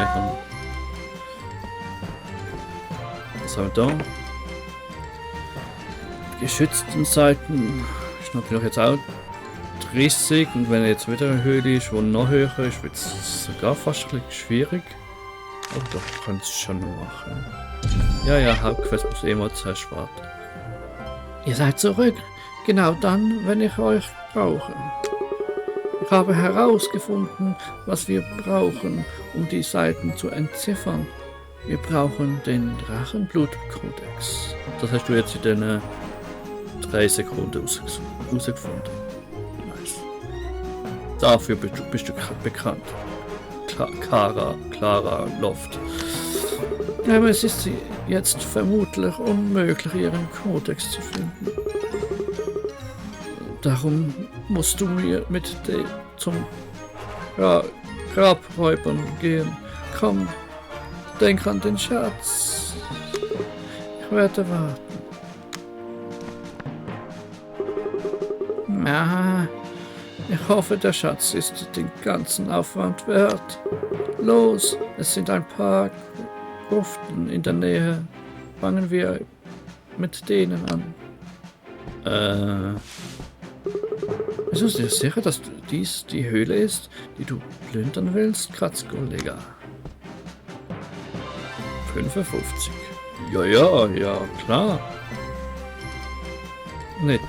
speichern. Was haben wir da? Geschützten Seiten ist natürlich jetzt auch 30 und wenn er jetzt wieder eine Höhle ist, wo noch höher ist, wird es sogar fast ein bisschen schwierig. Aber doch, kann es schon machen. Ja, Hauptquest muss eh mal zuerst warten. Ihr seid zurück, genau dann, wenn ich euch brauche. Ich habe herausgefunden, was wir brauchen, um die Seiten zu entziffern. Wir brauchen den Drachenblut-Kodex. Das hast du jetzt in den 3 Sekunden rausgefunden. Nice. Dafür bist du bekannt. Clara Loft. Aber es ist jetzt vermutlich unmöglich, ihren Kodex zu finden. Darum musst du mir mit zum Grabräubern gehen. Komm, denk an den Schatz. Ich werde warten. Ja, ich hoffe, der Schatz ist den ganzen Aufwand wert. Los, es sind ein paar Gruften in der Nähe. Fangen wir mit denen an. Bist du dir sicher, dass dies die Höhle ist, die du plündern willst, Kratzkollega? 55. Ja, klar. Nicht.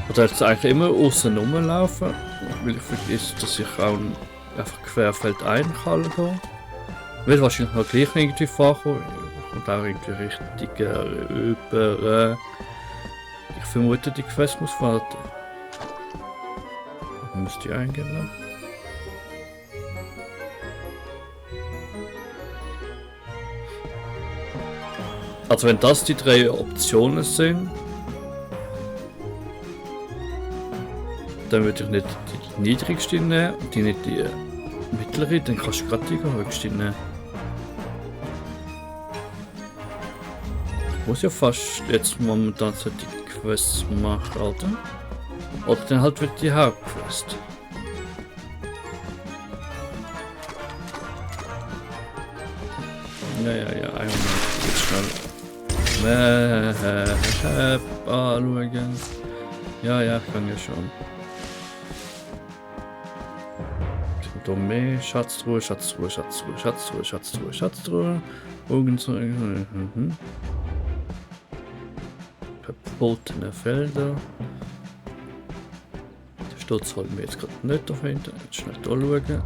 Oder jetzt eigentlich immer außen rumlaufen, weil ich vergesse, dass ich auch einfach querfeldein kann gehen. Will wahrscheinlich noch gleich irgendwie vorkommen. Und auch irgendwie richtiger über. Ich vermute, die Quest muss warten. Müsste ich eingehen. Also wenn das die 3 Optionen sind, dann würde ich nicht die niedrigste nehmen und die nicht die mittlere, dann kannst du gerade die höchste nehmen. Ich muss ja fast jetzt momentan so die Quests machen, Alter. Oder dann halt wird die Hauptquest. Ja, einmal jetzt schnell. Anschauen. Ja, kann ja schon. Da mehr Schatztruhe. Augenzeuge. Verbotene Felder. Den Sturz halten wir jetzt gerade nicht dahinter. Jetzt schnell da schauen.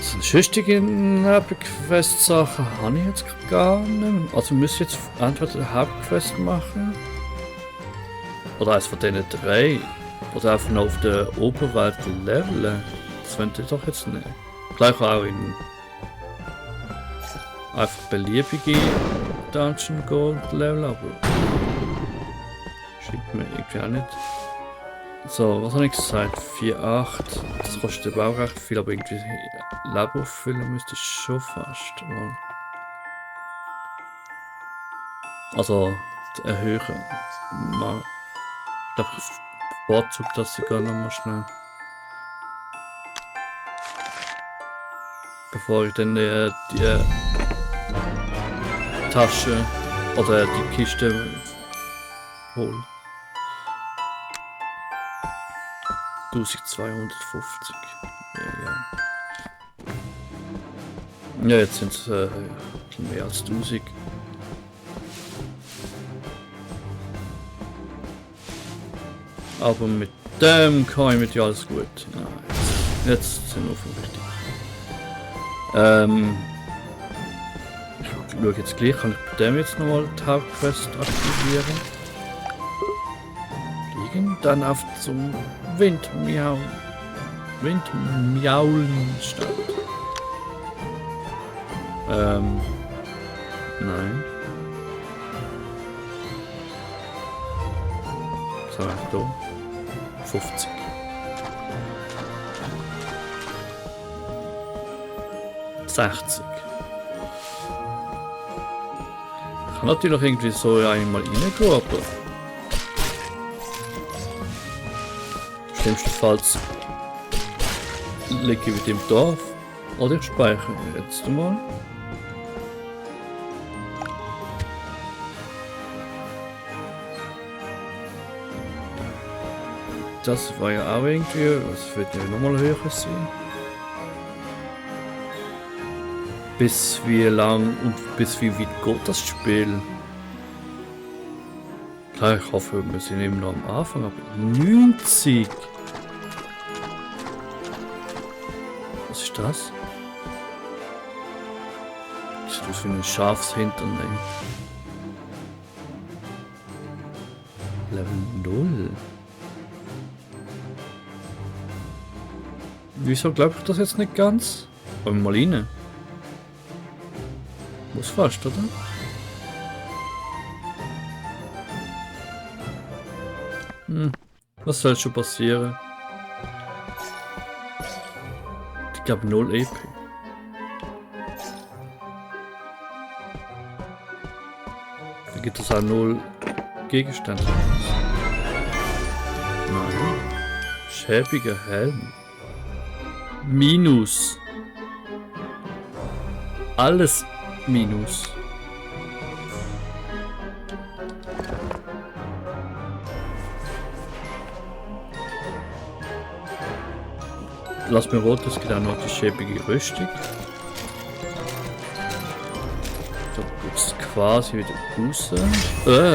So schüchtige Nebenquest-Sachen habe ich jetzt gar nicht. Also müsste ich jetzt entweder eine Hauptquest machen. Oder eines von diesen 3. Oder einfach noch auf der Oberwelt leveln. Das könnte ich doch jetzt nicht. Gleich auch in einfach beliebige Dungeon Gold Level, aber schickt mir irgendwie auch nicht. So, was habe ich gesagt? 4,8. Das kostet aber auch recht viel, aber irgendwie Leben auffüllen müsste ich schon fast. Also erhöhen. Ich glaube, ich bevorzuge das sogar noch mal schnell. Bevor ich dann die Tasche oder die Kiste hole. 1250. Ja, jetzt sind es mehr als 1000. Aber mit dem kann ich mit dir alles gut. Jetzt sind wir richtig. Ich schaue jetzt gleich, kann ich bei dem jetzt nochmal die Hauptquest aktivieren. Fliegen, dann auf zum Windmiaulen statt. Nein. Was haben wir da? 50. Ich kann natürlich irgendwie so einmal reingehen, aber Schlimmstenfalls lege ich wieder im Dorf. Oder ich speichere jetzt mal. Das war ja auch irgendwie, das wird ja nochmal höher sein. Bis wie lang und bis wie weit geht das Spiel? Klar, ich hoffe, wir sind immer noch am Anfang, aber 90! Was ist das? Das sieht aus wie ein Schafshintern. Level 0. Wieso glaube ich das jetzt nicht ganz? Wollen wir mal rein? Muss fast, oder? Was soll schon passieren? Ich glaube 0 EP. Da gibt es auch 0 Gegenstände. Nein. Schäbiger Helm. Minus. Alles Minus. Lass mir rot, es gibt auch noch die schäbige Rüstung. Da gibt es quasi wieder raus. Was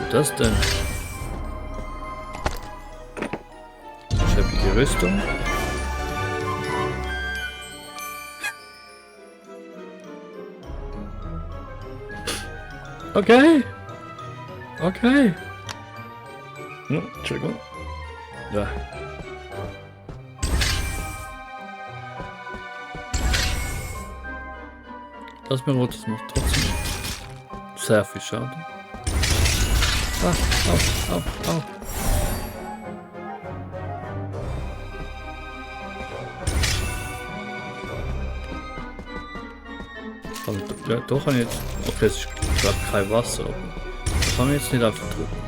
ist das denn? Schäbige Rüstung. Okay. Okay. Entschuldigung. Ja. Das mir rot, das macht trotzdem sehr viel Schaden. Au. Ja, doch kann ich jetzt. Okay, es ist gerade kein Wasser, aber das kann ich jetzt nicht einfach drücken.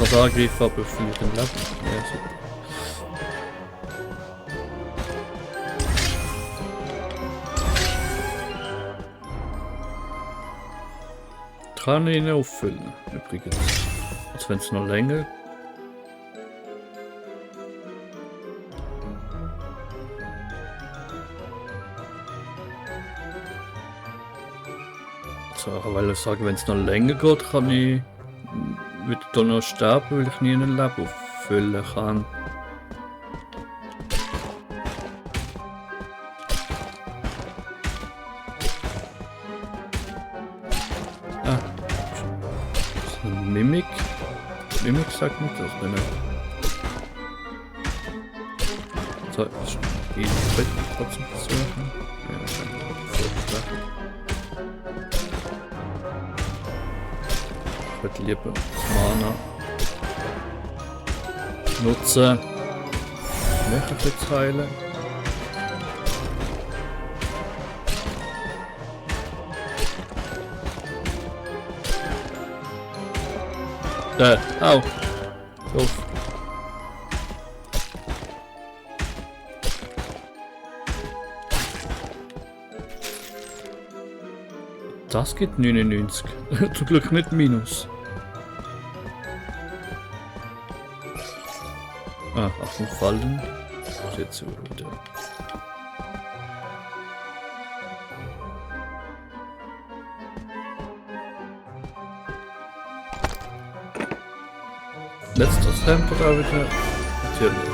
Was angegriffen habe, fühle ich den Leben. Ja, super. Kann ich ihn auffüllen, übrigens. Als wenn es noch länger. So, weil ich sage, wenn es noch länger geht, kann ich wieder da noch sterben, weil ich nie ein Leben auffüllen kann. Ah. Das ist ein Mimik. Mimik sagt mir das nicht. So, ich trotzdem versuchen. Ja, ich würde lieber Mana nutzen, mehr zu heilen. Au! Doof. Das gibt 99. Zum Glück nicht Minus. Ah, Achtung, Fallen. Steht so wieder. Letzter Tempo da wieder. Natürlich.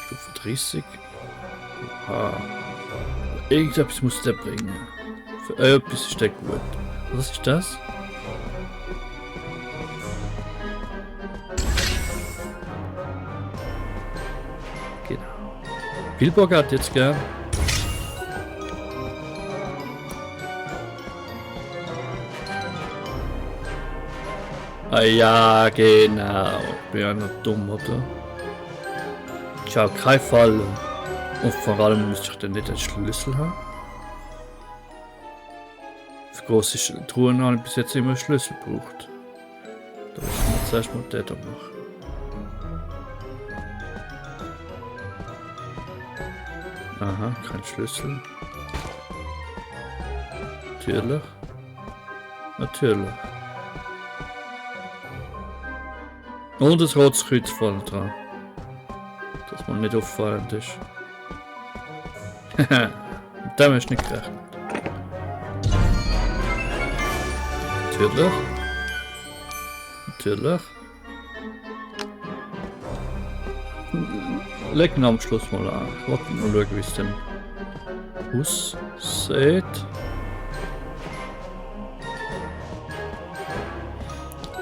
Stufe 30. Ah. Irgendetwas muss der bringen. Für etwas ist der gut. Was ist das? Genau. Bilbo hat jetzt gern. Ah ja, genau. Bin ja noch dumm, oder? Ich habe keinen Fall. Und vor allem müsste ich dann nicht einen Schlüssel haben. Für grosse Truhen habe ich bis jetzt immer einen Schlüssel gebraucht. Da müssen wir zuerst mal den da machen. Aha, kein Schlüssel. Natürlich. Natürlich. Und das rotes Kreuz vorne dran. Dass man nicht auffallend ist. Haha, mit dem hast du nicht gerechnet. Natürlich. Natürlich. Leg ihn am Schluss mal an. Ich wollte mal schauen, wie es denn aussieht.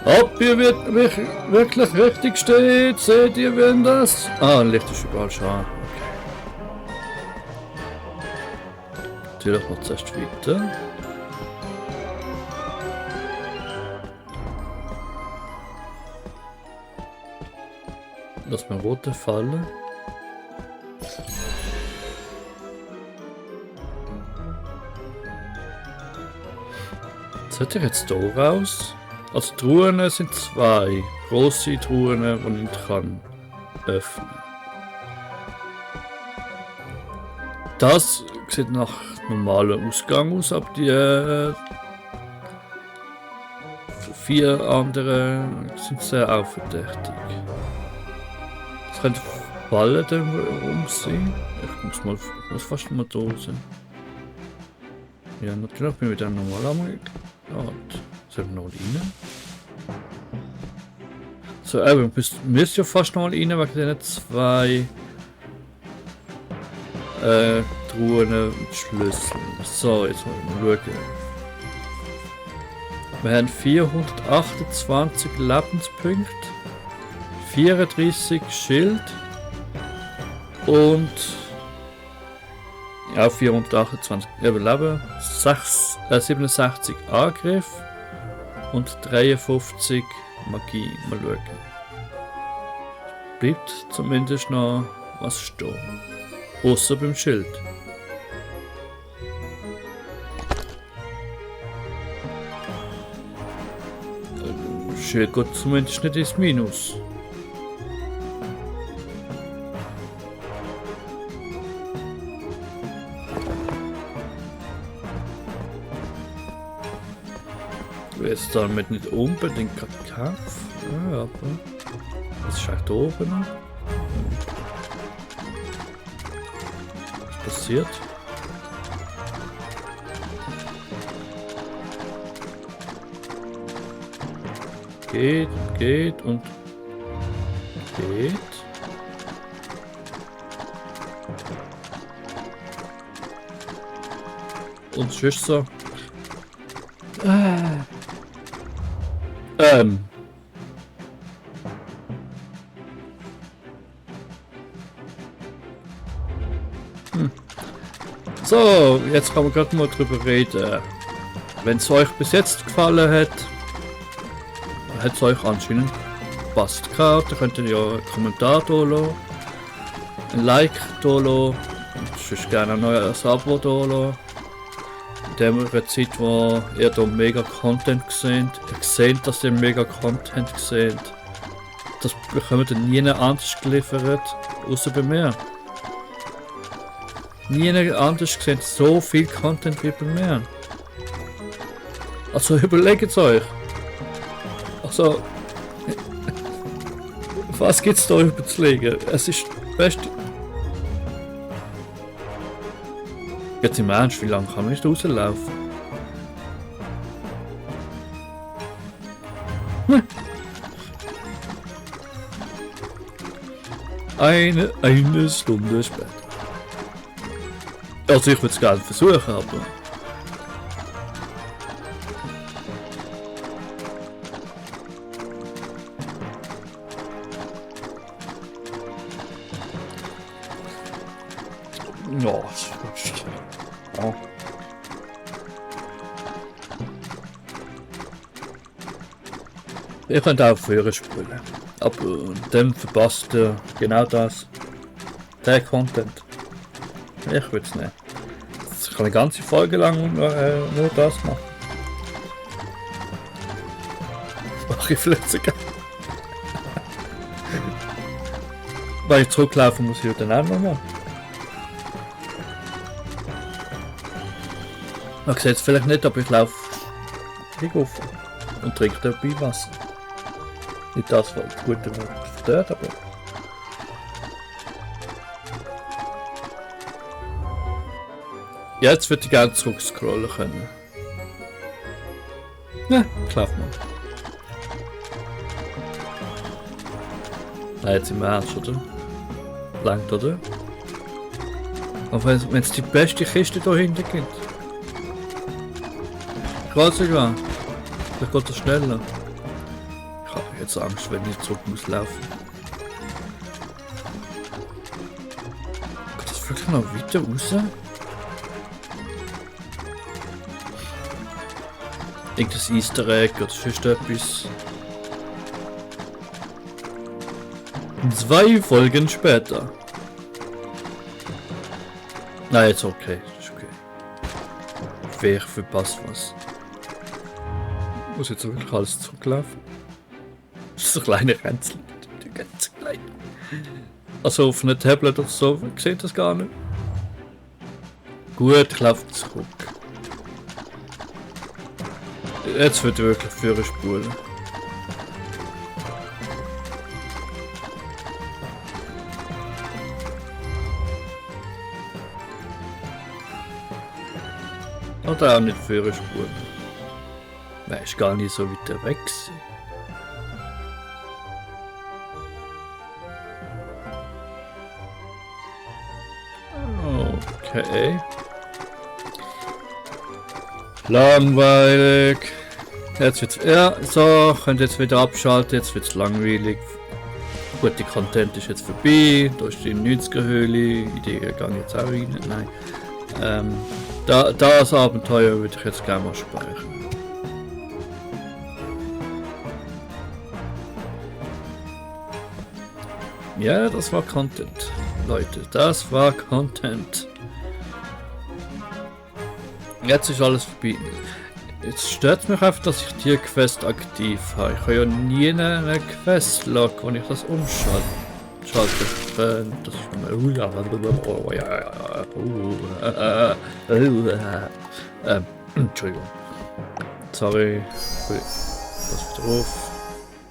Ob ihr wirklich richtig steht, seht ihr, wenn das... Ah, ein Licht ist überall schon. Okay. Natürlich noch zuerst weiter. Lass mal rote fallen. Seht ihr jetzt hier raus? Also Truhen sind zwei große Truhen, die ich nicht kann öffnen. Das sieht nach normalem Ausgang aus, aber die 4 anderen sind sehr auffällig. Das könnte Fallen dann rum sein. Ich muss fast mal da sein. Ja, natürlich bin ich wieder normal am Sollen wir noch rein? So, wir müssen ja fast noch rein, wegen diesen 2 Truhen mit Schlüsseln. So, jetzt mal schauen. Wir haben 428 Lebenspunkte, 34 Schild und ja, 428 Überleben, 67 Angriff und 53 Magie. Mal schauen. Bleibt zumindest noch was stehen. Außer beim Schild. Schild geht zumindest nicht ins Minus. Jetzt damit nicht unbedingt Kampf. Ja, aber was ist eigentlich da oben noch? Was passiert? Geht und geht. Und tschüss so. So, jetzt kann man gerade mal drüber reden. Wenn es euch bis jetzt gefallen hat es euch anscheinend passt gehabt, dann könnt ihr ja einen Kommentar da lassen, ein Like da lassen, sonst gerne ein neues Abo da lassen. In der Zeit, wo ihr da mega Content seht, ihr seht, dass ihr mega Content seht, das bekommt ihr nie anders geliefert, außer bei mir. Nie anders gesehen so viel Content wie bei mir. Also überlegt es euch. Also, was gibt's da überzulegen? Es ist das Beste. Jetzt im Ernst, wie lange kann man nicht rauslaufen? Eine Stunde später. Also ich würde es gerne versuchen, aber... Ja, ja. Ihr könnt auch Führer spielen. Aber dann verpasst ihr genau das. Der Content. Ich würde es nicht. Ich kann eine ganze Folge lang nur das machen. Das mache ich vielleicht sogar. Weil ich zurücklaufen muss, ich dann auch noch machen. Man sieht es vielleicht nicht, aber ich laufe auf und trinke dabei Wasser. Nicht das, was das gute Wort verstört, aber... Jetzt würde ich gerne zurückscrollen können. Ne, schlaf mal. Nein, jetzt im Ernst, oder? Langt, oder? Aber wenn es die beste Kiste da hinten gibt. Ich weiß sogar. Vielleicht geht das schneller. Ich habe jetzt Angst, wenn ich zurück muss laufen. Geht das wirklich noch weiter raus? Irgendein Easter Egg oder sonst etwas. 2 Folgen später. Nein, jetzt okay. Ist okay. Wer verpasst was? Muss jetzt wirklich alles zurücklaufen? Das ist ein kleiner Rätsel. Ganz klein. Also auf einem Tablet oder so sieht das gar nicht. Gut, ich laufe zurück. Jetzt wird wirklich Führer spulen. Oder auch nicht Führer spulen. Nein, ist gar nicht so weit weg gewesen. Okay. Langweilig. Jetzt wird's. Ja, so, könnt jetzt wieder abschalten, jetzt wird's langweilig. Gut, die Content ist jetzt vorbei. Da ist die 90er-Höhle. Idee gegangen jetzt auch rein. Nein. Das Abenteuer würde ich jetzt gerne mal speichern. Ja, das war Content. Leute, das war Content. Jetzt ist alles vorbei. Jetzt stört mich einfach, dass ich die Quest aktiv habe. Ich habe ja nie eine Quest-Log, wenn ich das umschalte. Das ist Entschuldigung. Sorry. Das wieder auf.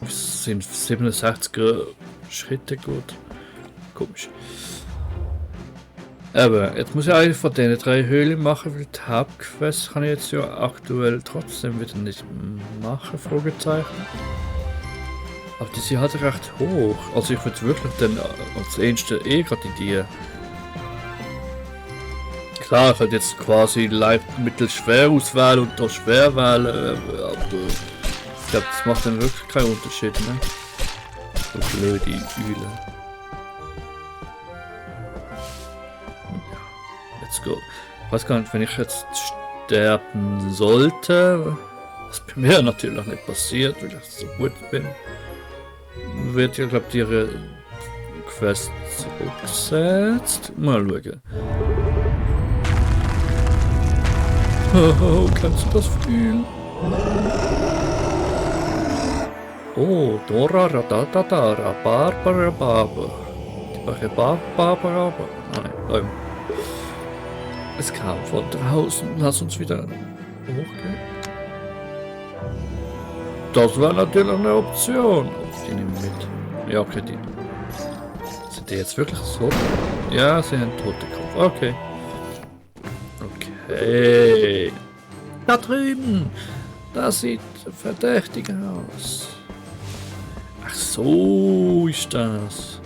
Es sind 67er Schritte gut. Komisch. Aber jetzt muss ich eigentlich von den 3 Höhlen machen, weil die Hauptquest kann ich jetzt ja aktuell trotzdem wieder nicht machen, Fragezeichen. Aber die sind halt recht hoch. Also ich würde wirklich dann als erste gerade die. Klar, ich könnte jetzt quasi leicht mittelschwer auswählen und da schwer wählen, aber ich glaube, das macht dann wirklich keinen Unterschied, ne? So blöde Üle. Let's go. Ich weiß gar nicht, wenn ich jetzt sterben sollte, was bei mir natürlich nicht passiert, weil ich so gut bin, wird ja, glaube ich, ihre Quest zurückgesetzt. Mal schauen. Oh, kannst du das fühlen? Oh, Dora, Ratatata, Rabarbara, Barbara. Nein, es kam von draußen. Lass uns wieder hochgehen. Das war natürlich eine Option. Die nehmen mit. Ja, okay, die. Sind die jetzt wirklich so? Ja, sie haben tote Kopf. Okay. Okay. Da drüben. Das sieht verdächtig aus. Ach so ist das.